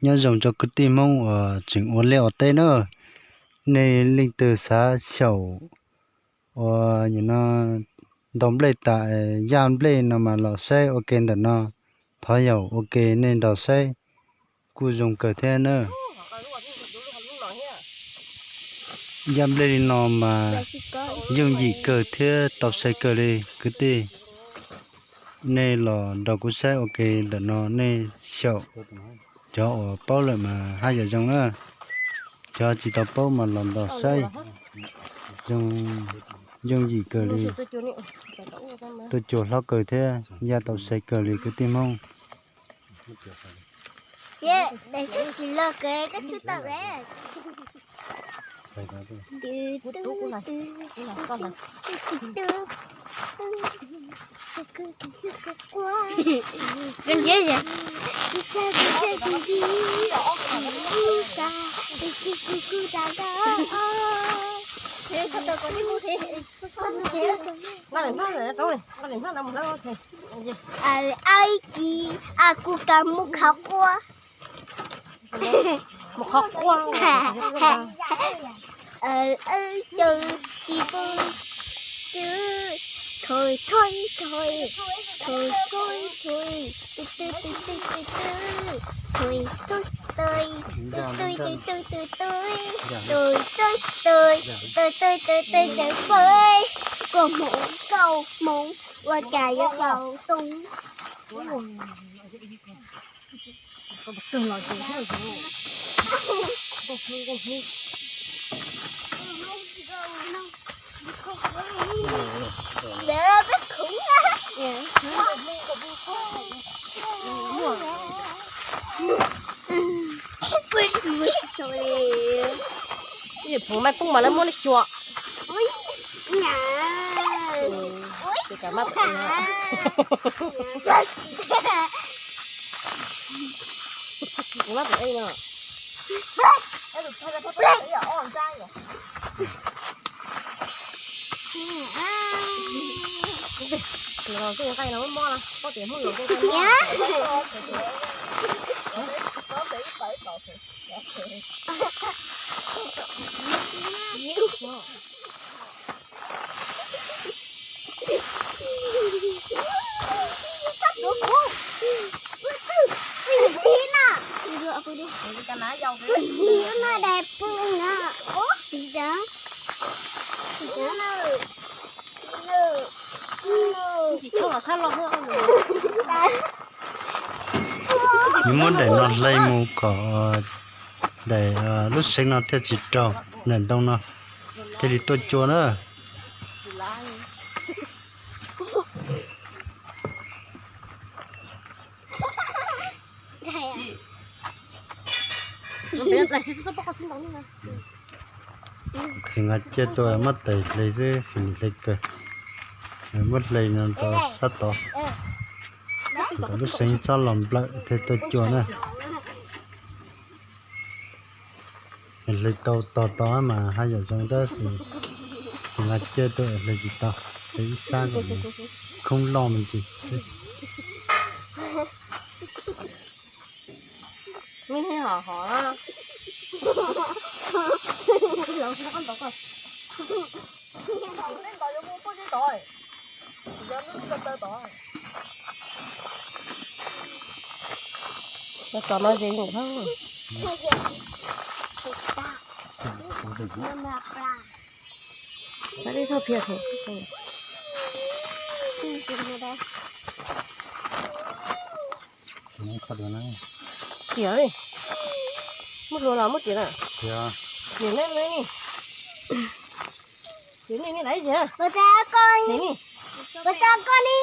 Nyob zoo rau kwv tij Hmoob uas tseem ua liaj ua teb na, nej leej twg xav xyaum uas nim no ntaus nplej tas, yaj nplej no mas los saib ua ke ntawm no. Thov yaum ua ke nej nrog saib, kuj zoo kawg thiab na. Yaj nplej li no mas yooj yim kawg thiab tau sai kawg li kwv tij. Nej los nrog kuv saib ua ke ntawm no, nej xyaum cov uas paub lawm mas haj yam zoo na. Cov tsis tau paub mas los nrog saib, zoo yooj yim kawg li. Tuaj cua hlob kawg thiab yaj tau sai kawg li kwv tij Hmoob. Aib ci, a kuv kav mus khov quaj. Mus khov quaj. Aib ci, tsis tu, thoi thoi thoi, thoi thoi thoi, tu tu tu tu tu tu, thoi thoi thoi, tu tu tu tu tu tu, thoi thoi thoi, tu tu tu tu tu tu, thoi, koj hmoov koj hmoov, ua cas yuav tau too. Phoov maj poob mas lawv muab lawv xyuas. Nws muab daim no hle mus kom daim lub seev no thiaj tsis raug daim ntoo no, thiaj li tuaj cua na. Txiv nqa cia tuaj muab tais hle xwb, fim hle kawg. Muab hle no rau sab tod, kom lub seev txhob los nplawm thiaj tuaj cua na. Hle tau tog tod mas haj yam zoo tab sis txiv nqa cia tuaj hle tsis tau, hle ib sab kom khoob loj me ntsis xwb. Cov no ze ntawm thab. Txav li txog phiaj. Tiam li, muab hlua los muab tiam na. Tiam ne, tiam ne, ne laiv ziag. Tiam ne, tiam ne.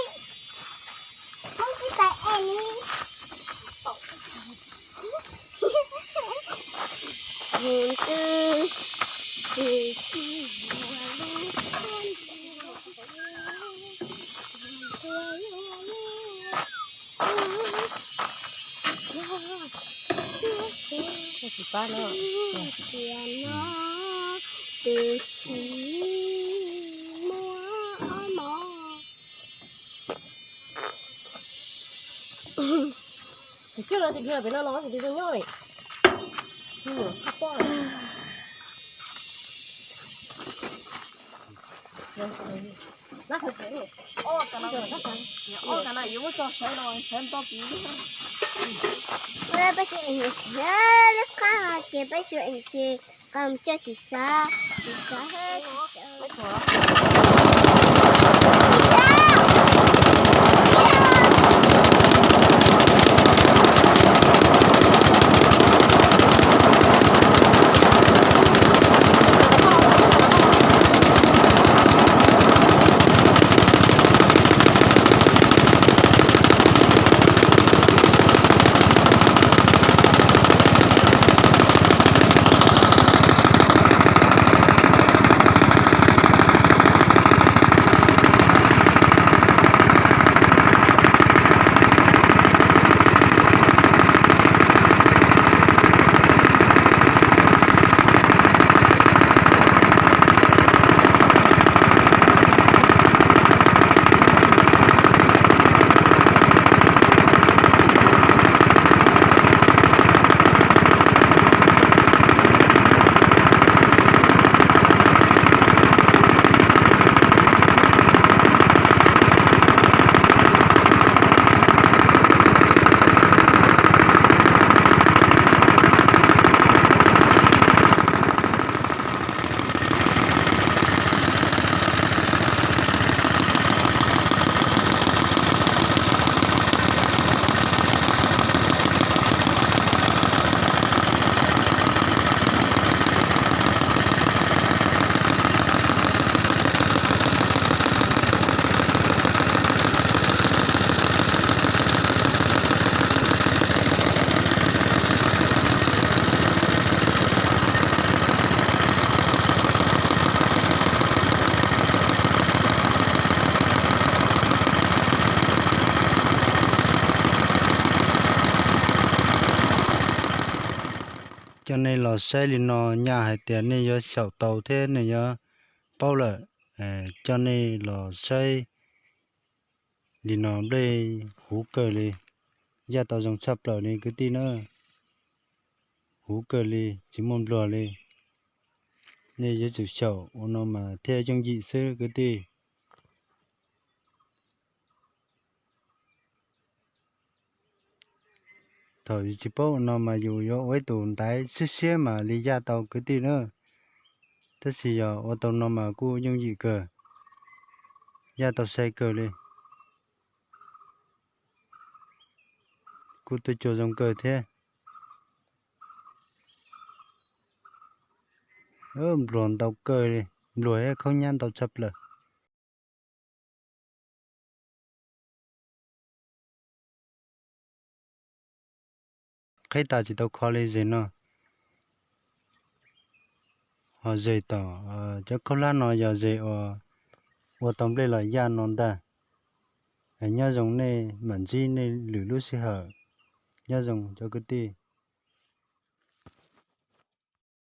Tsis pab no. Tias no, tus txiv muab ob mov. Tus cwj no tus yog pem no los tus zoo nyob li. Peb tsuas ev ces qab mus coj tsis xav, tsis xav. Coj nej los saib li no nyaj hais tias nej yuav xyaum tau thiab nej yuav paub lawm. Coj nej los saib li no nplej huv kawg li, yaj tau zoo tshaj plaws li kwv tij na. Huv kawg li tsis muaj npluag li. Nej yuav tsum xyaum ua no mas thiaj yooj yim xwb kwv tij. Thaum yus tsis paub ua no mas yus yuav ua ib tus ntaiv siab siab mam li yaj tau kwv tij na. Tab sis yog ua tau no mas kuj yooj yim kawg, yaj tau sai kawg li. Kuj tuaj cua zoo kawg thiab. Npluag ntau kawg li, npluag thiab khaub nyab ntau tshaj plaws. Qhib tas tsis tau kho li zem no. Ho zem tom cov khaub hlab no yog zem uas ua tau nplej los yaj no ntag. Nyob zoo nej mam ntsib nej lwm lub sij hawm. Nyob zoo cov kwv tij.